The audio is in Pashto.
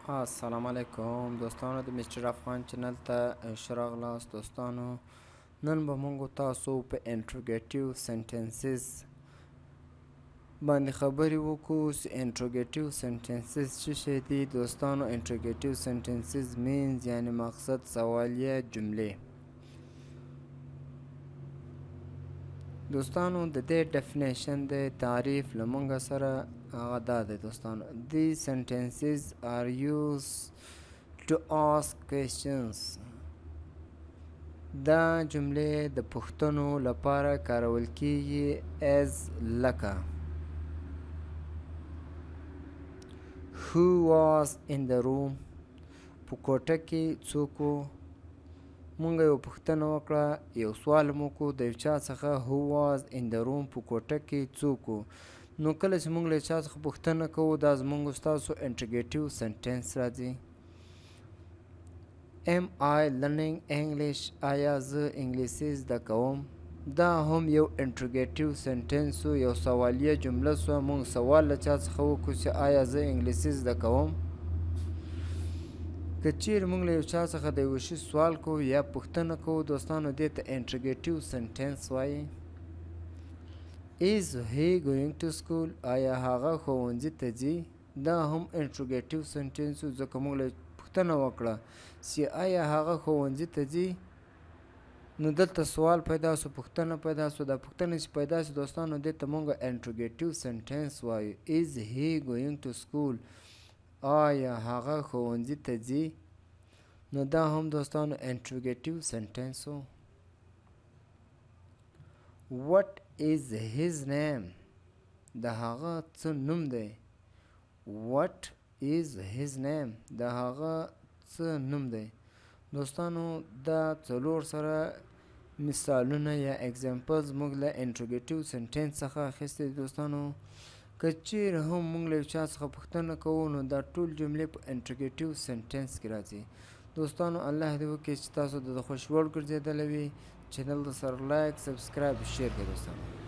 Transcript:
السلام علیکم دوستانو، د مسټر افغان چینل ته ښه راغلاست. دوستانو، نن به موږ تاسو په interrogative sentences باندې خبرې وکړو چې interrogative sentences څه شی دي. دوستانو، interrogative sentences means یعنی مقصد سوالیه جملې. دوستانو، د دې definition د تعریف له مونږ سره هغه دا دی دوستانو: These sentences are used to ask questions. دا جملې د پوښتنو لپاره کارول کیږي، as لکه Who was in the room? په کوټه کې څوک وو؟ مونږ یو پوښتنه وکړه، یو سوال مو وکړو د یو چا څخه، Who was in the room? په کوټه کې څوک وو؟ نو کله چې مونږ له چا څخه پوښتنه کوو، دا زمونږ ستاسو interrogative sentence راځي. Am I learning English? آیا زه انګلیسي زده کوم؟ دا هم یو interrogative sentence، یو سوالیه جمله سوه. مونږ سوال له چا څخه وکړو چې آیا زه انګلیسي زده کوم؟ که چیرې موږ له یو چا څخه د یوه شي سوال کوو یا پوښتنه کوو دوستانو، دې ته interrogative sentence وایي. Is he going to school? آیا هغه ښوونځي ته ځي؟ دا هم interrogative sentence، ځکه موږ له پوښتنه وکړه چې آیا هغه ښوونځي ته ځي؟ نو دلته سوال پیدا سو، پوښتنه پیدا سو. دا پوښتنه چې پیدا سو دوستانو، دې ته موږ interrogative sentence وایو. Is he going to school? آیا هغه ښوونځي ته ځي؟ نو دا هم دوستانو interrogative sentence و. What is his name? د هغه څه نوم دی؟ What is his name? د هغه څه نوم دی؟ دوستانو، دا څلور سره مثالونه یا examples موږ له interrogative sentence څخه اخیستي دي. دوستانو، که چیرې هم موږ له یو چا څخه پوښتنه کوو، نو دا ټول جملې په interrogative sentence کې راځي. دوستانو، الله دې وکړي چې تاسو د خوښ وړ ګرځېدلی وي. چینل د سره like، subscribe، share کړئ دوستانو.